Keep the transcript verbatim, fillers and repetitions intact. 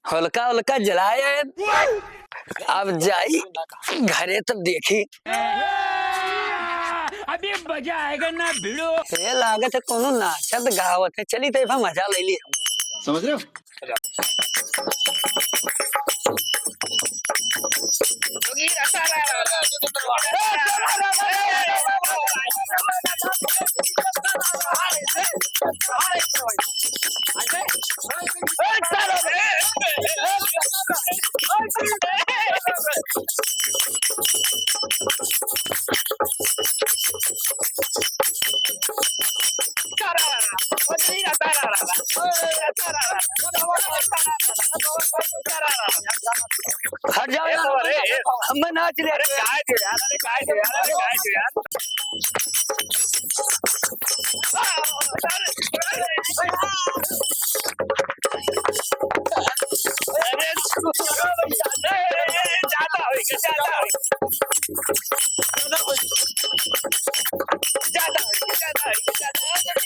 होलिका होलिका जलाए, अब जाई घरे तब देखी। अभी मजा आएगा ना भिड़ो। ये लागत है कोनो नाचत गावत है, चली तो एफा मजा ले ली। समझ रहे हो? हट जाओ यार, हम नाच रहे हैं। अरे, काय दे यार, अरे, काय दे यार, अरे, काय दे यार। अरे, ज्यादा हो गया, ज्यादा हो गया।